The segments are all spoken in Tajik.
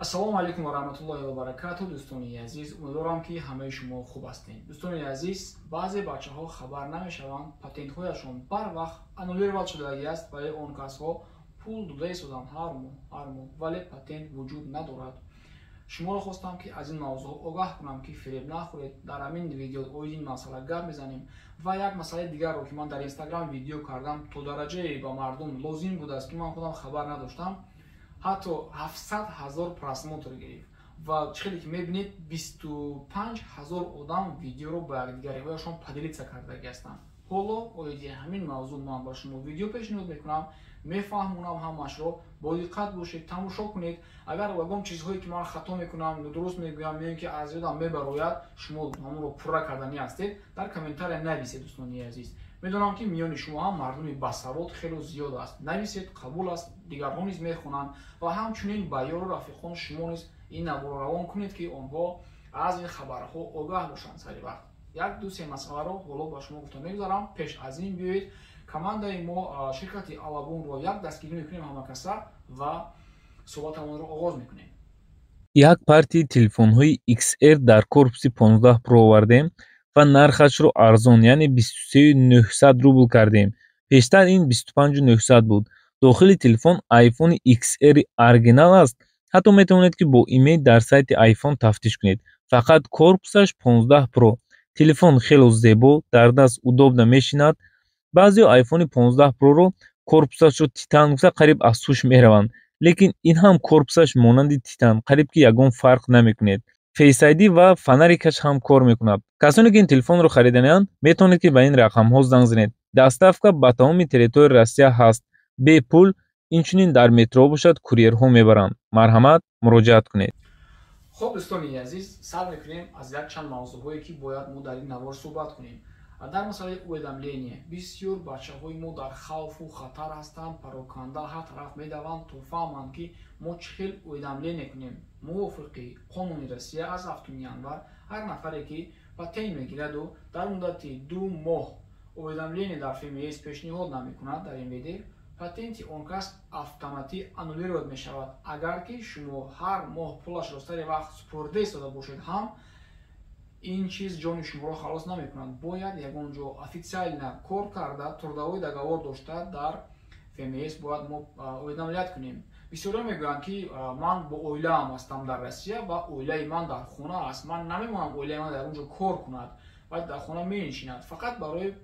Ассалому алайкум ва раҳматуллоҳи ва баракату. Дӯстони азиз, умедворам, ки ҳамаи шумо хуб ҳастед. Дӯстони азиз, баъзе бачаҳо хабар намешаванд, патентҳояшон барвақт аннулировать шудагӣ аст, вале он касҳо пул дода истоданд ҳар моҳ, ҳар моҳ, вале патент вуҷуд надорад. Шуморо хостам, ки аз ин мавзӯъ огаҳ кунам, ки фиреб нахӯред. Дар ҳамин видео оиди ин масъала гап мезанем ва як масъалаи дигарро, ки ман дар Инстаграм видео кардам, то дараҷае ба мардум лозим будааст, ки ман худам хабар надоштам, ҳатто 700 000 просмотр гирифт ва чӣ хеле ки мебинед, 25 000 одам видеоро ба якдигариҳояшон поделиться кардагӣ ҳастанд. Ҳоло оиди ҳамин мавзӯъ ман ба шумо видео пешниҳод мекунам, мефаҳмонам ҳамашро. Бо диққат бошед, тамошо кунед. Агар ягон чизҳое, ки ман хато мекунам, нодуруст мегӯям ё ин ки аз ёдам мебарояд, шумо ҳамонро пурра карданӣ ҳастед, дар комментария нависед. Дӯстони азиз, медонам, ки миёни шумо ҳам мардуми басавод хело зиёд аст. Нависед, қабул аст, дигарҳо низ мехонанд. Ва ҳамчунин ба ёру рафиқон шумо низ ин наворо равон кунед, ки онҳо аз ин хабарҳо огаҳ бошанд сари вақт. Як, ду, се масъаларо ҳоло ба шумо гуфта мегузарам. Пеш аз ин биёед, командаи мо, ширкати Алабонро як дастгирӣ мекунем ҳамакаса ва суҳбатамонро оғоз мекунем. Як партияи телефонҳои XR дар корпуси 15 Pro овардем ва нархашро арзон, яъне 23 900 рубл кардем. Пештар ин 25 900 буд. Дохили телефон iPhone XR оригинал аст. Ҳатто метавонед, ки бо имейл дар сайти iPhone тафтиш кунед. Фақат корпусаш 15 Pro. Телефон хело зебо, дар даст удобно мешинад. Баъзеҳо iPhone 15 Pro-ро корпусашро титан гуфта, қариб аз ҳуш мераванд, лекин ин ҳам корпусаш монанди титан, қариб ки ягон фарқ намекунед. Face ID ва фонарикаш ҳам кор мекунад. Касоне ки ин телефонро хариданианд, метавонед, ки ба ин рақамҳо занг занед. Доставка ба тамоми территорияи Россия ҳаст, бепул. Инчунин дар метро бошад, курьерҳо мебаранд. Марҳамат, муроҷиат кунед. Хуб, дӯстони азиз, сар мекунем аз якчанд мавзӯъҳое, ки бояд мо дар ин навор суҳбат кунем. Дар масъалаи уведомление бисёр бачаҳои мо дар хавфу хатар ҳастанд, пароканда ҳар тараф медаванд, то фаҳманд, ки мо чӣ хел уведомление кунем. Мувофиқи қонуни Россия, аз 7 январ ҳар нафаре, ки патент мегираду дар муддати 2 моҳ уведомление дар ФМС пешниҳод намекунад, дар МВД, патенти он кас автоматӣ аннулировать мешавад. Агар ки шумо ҳар моҳ пулашро сари вақт супорида истода бошед ҳам, ин чиз ҷони шуморо халос намекунад. Бояд ягон ҷо официально кор карда, трудовой договор дошта, дар ФМС бояд мо уведомлять кунем. Бисёриҳо мегӯянд, ки ман бо оилаам ҳастам дар Россия ва оилаи ман дар хона аст, ман намемонам оилаи ман дар он ҷо кор кунад ва дар хона менишинад. Фақат барои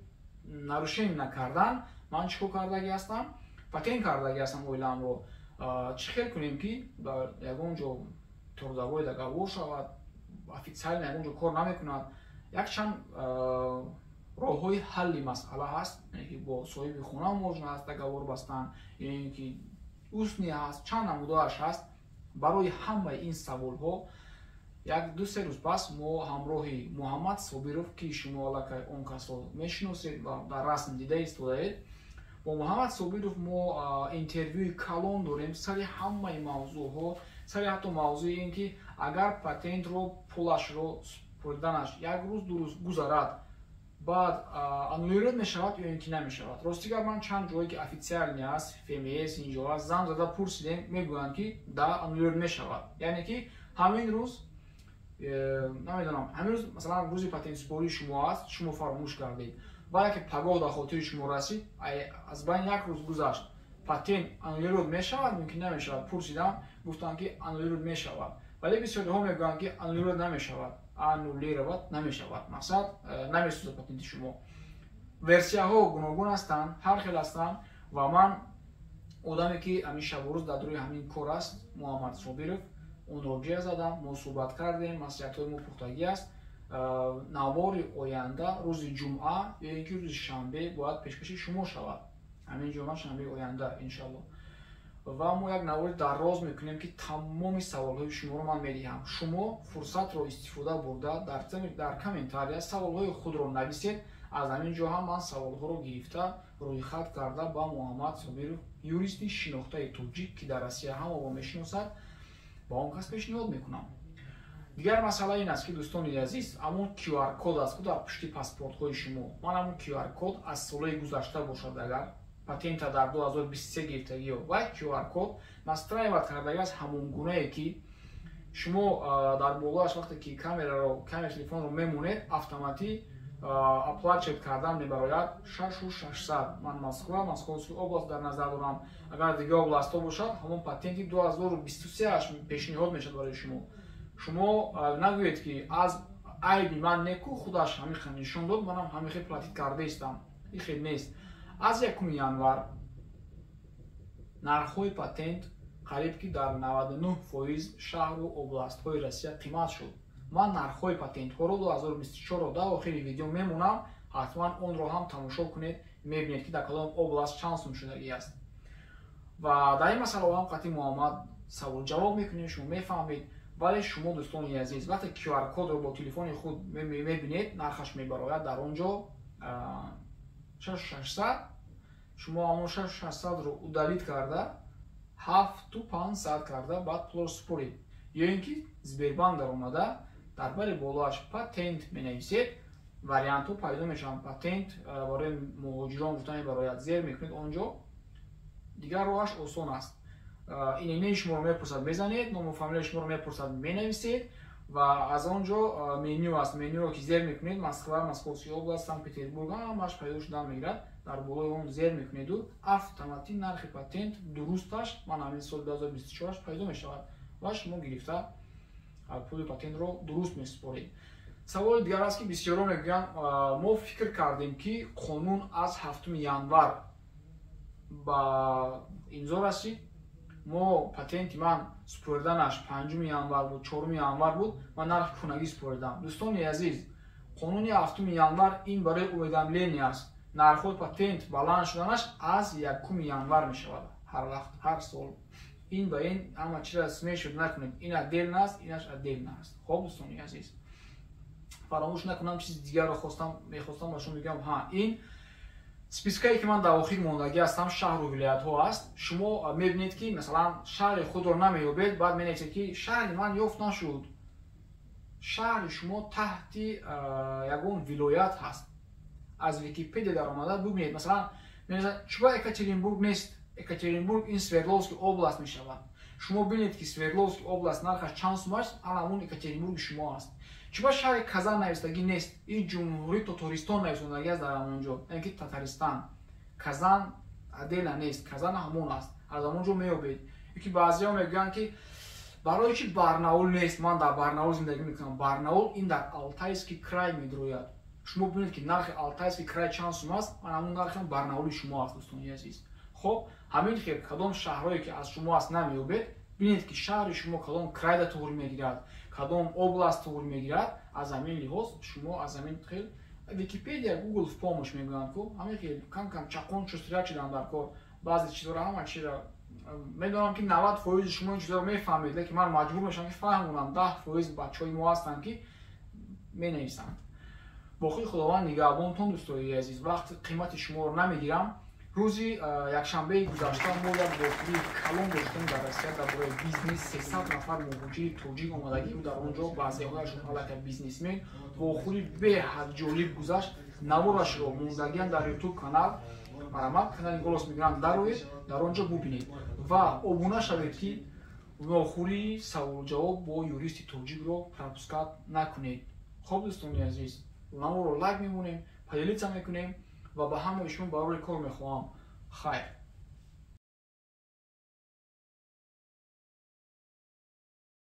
нарушение накардан ман чӣ кор кардагӣ ҳастам? Патент кардагӣ ҳастам оилаамро. Чӣ хел кунем, ки ягон ҷо трудовой договор шавад, официально ягон ҷо кор намекунад? Якчанд роҳҳои ҳалли масъала ҳаст, ки бо соҳиби хона можно аст договор бастан ё ин ки устный ҳаст, чанд намудааш ҳаст. Барои ҳамаи ин саволҳо як, ду, се рӯз пас мо ҳамроҳи Муҳаммад Собиров, ки шумо аллакай он касро мешиносед ва дар расм дида истодаед, бо Муҳаммад Собиров мо интервюи калон дорем сари ҳамаи мавзӯъҳо, сари ҳатто мавзӯи ин ки агар патентро пулашро супориданаш як рӯз, 2 рӯз гузарад, баъд аннулировать мешавад ё ин ки намешавад. Рости гап, ман чанд ҷое, ки официальный аст, ФМС инҷо аст, занг зада пурсидем, мегӯянд, ки да, аннулировать мешавад. Яъне ки ҳамин рӯз, намедонам, ҳамин рӯз, масалан, рӯзи патентсупории шумо аст, шумо фаромӯш кардед, ва яке пагоҳ дар хотири шумо расид, аз байни як рӯз гузашт, патент аннулировать мешавад, мумкин намешавад? Пурсидам, гуфтанд, ки аннулировать мешавад, вале бисёриҳо мегӯянд, ки аннулировать намешавад, аннулировать намешавад, мақсад, намесӯзад патенти шумо. Версияҳо гуногун ҳастанд, ҳар хел ҳастанд ва ман одаме, ки ҳамин шабу рӯз дар рӯи ҳамин кор аст, Муҳаммад Собиров, онро ҷер задам, мо суҳбат кардем, маслиҳатҳои мо пухтагӣ аст. Навори оянда рӯзи ҷумъа ё ин ки рӯзи шанбе бояд пешкаши шумо шавад, ҳамин ҷумъа, шанбеи оянда, иншалло. Ва мо як навори дароз мекунем, ки тамоми саволҳои шуморо ман медиҳам. Шумо фурсатро истифода бурда, дар комментария саволҳои худро нависед. Аз ҳамин ҷо ҳам ман саволҳоро гирифта, рӯйхат карда, ба Муҳаммад Собиров, юристи шинохтаи тоҷик, ки дар Россия ҳамаро мешиносад, ба он кас пешниҳод мекунам. Дигар масъала ин аст, ки, дӯстони азиз, ҳамон QR код аст, ку дар пушти паспортҳои шумо. Ман ҳамон QR код аз солҳои гузашта бошад, агар патента дар 2023 гирифтагиё, вай QR код настраивать кардагӣ аст, ҳамон гунае ки Шумо дар болоаш вақте ки камераро, камераи телефонро мемонед, автоматӣ оплачивать кардан мебарояд 6600. Ман Москва, Московский область дар назар дорам. Агар дигар областҳо бошад, ҳамон патенти 2023аш пешниҳод мешавад барои шумо. Шумо нагӯед, ки аз айби ман неку, худаш ҳамин хел нишон дод, манам ҳамин хел платить кардаистам. Ин хел нест. Аз 1 январ нархҳои патент қариб ки дар 99% шаҳру областҳои Россия қимат шуд. Ман нархҳои патентҳоро 2024 дар охири видео мемонам, ҳатман онро ҳам тамошо кунед, мебинед, ки дар кадом област чанд сум шудагӣ аст. Ва дар ин масъалаҳо ҳам қатъи Муҳаммад савол-ҷавоб мекунем, шумо мефаҳмед. Вале шумо, дӯстони азиз, вақте QR кодро бо телефони худ мебинед, нархаш мебарояд дар он ҷо 6600. Шумо ҳамон 6600-ро удалить карда, 7500 карда, баъд пулро супоред. Ё ин ки Сбербанк даромада, дар бари болоаш «патент» менависед, вариантҳо пайдо мешаванд. «Патент барои муҳоҷирон» гуфта мебарояд, зер мекунед он ҷо. Дигар роҳаш осон аст: ИНН шуморо мепурсад, мезанед, ному фамилияи шуморо мепурсад, менависед ва аз он ҷо меню аст. Менюро ки зер мекунед, Москва, Московский область, Санкт Петербург, ҳамааш пайдо шудан мегирад. Дар болои он зер мекунеду автоматӣ нархи патент дурусташ, ман ҳамин соли 2024 пайдо мешавад ва шумо гирифта пули патентро дуруст месупоред. Саволи дигар аст, ки бисёро мегӯянд: мо фикр кардем, ки қонун аз 7 январ ба имзо расид, мо патенти ман супориданаш 5 январ буд, 4 январ буд, ман нархи кунагӣ супоридам. Дӯстони азиз, қонуни 7 январ ин барои уведомление аст. Нархҳои патент баланд шуданаш аз 1 январ мешавад, ҳар вақт, ҳар сол. Ин ба ин ҳама чиза смешивать накунед. Ин отдельно аст, инаш отдельно аст. Хоб, дӯстони азиз, фаромӯш накунам, чизи дигарро хостам, мехостам ба шумо бигӯям. Ҳа, ин спискае, ки ман дар охир мондагӣ ҳастам, шаҳру вилоятҳо аст. Шумо мебинед, ки масалан шаҳри худро намеёбед, баъд менависед, ки шаҳри ман ёфт нашуд. Шаҳри шумо таҳти ягон вилоят ҳаст. Аз Википедия даромада бубинед. Масалан, чӯба Екатеринбург нест? Екатеринбург ин Свердловский область мешавад. Шумо бинед, ки Свердловский область нархаш чанд сум аст, ана ҳамун Екатеринбурги шумо аст. Чӯба шаҳри Казан навистагӣ нест? Ин Ҷумҳурии Тотористон нависондагӣ аст дар ҳамон ҷо, яъне ки Татаристан. Казан отдельно нест, Казан ҳамон аст, аз ҳамон ҷо меёбед. Ки баъзеҳо мегӯянд, ки барои чи Барнаул нест, ман дар Барнаул зиндагӣ мекунам. Барнаул ин дар Алтайский край медрояд. Шумо бинед, ки нархи Алтайский край чанд сум аст, ман ҳамон нархи Барнаули шумо аст, дӯстони азиз. Хоб, ҳамин хел кадом шаҳрое ки аз шумо аст намеёбед, бинед, ки шаҳри шумо кадом крайда туғри мегирад, кадом область туғри мегирад. Аз ҳамин лиҳоз шумо аз ҳамин хел Википедия, Гугл в помощь мегӯянд ку, ҳамин хел кам кам чақон шустряк шидан дар кор. Баъзе чизҳоро, ҳама чизро медонам, ки 90 фоизи шумо ин чизҳоро мефаҳмед, лекин ман маҷбур мешавам, ки фаҳмонам. 10 фоиз бачаҳои мо ҳастанд, ки менависанд. Боқӣ Худованд нигаҳбонтон, дӯстои азиз. Вақти қимати шуморо намегирам. Рӯзи якшанбеи гузашта мо як вохӯрии калон доштем дар Россия дар бораи бизнес. 300 нафар муҳоҷири тоҷик омадагӣ дар он ҷо, баъзеҳояшон аллакай бизнесмен. Вохӯрӣ беҳад ҷолиб гузашт. Наворашро мондагиам дар Ютуб канал, марҳамат, канали «Голос мигрант» дароед, дар он ҷо бубинед ва обуна шавед, ки вохӯрии саволҷавоб бо юристи тоҷикро пропускать накунед. Хоб, дӯстони азиз, наворо лайк мемонем, поделиться мекунем ва ба ҳамаи шумо барори кор мехоҳам. Хайр.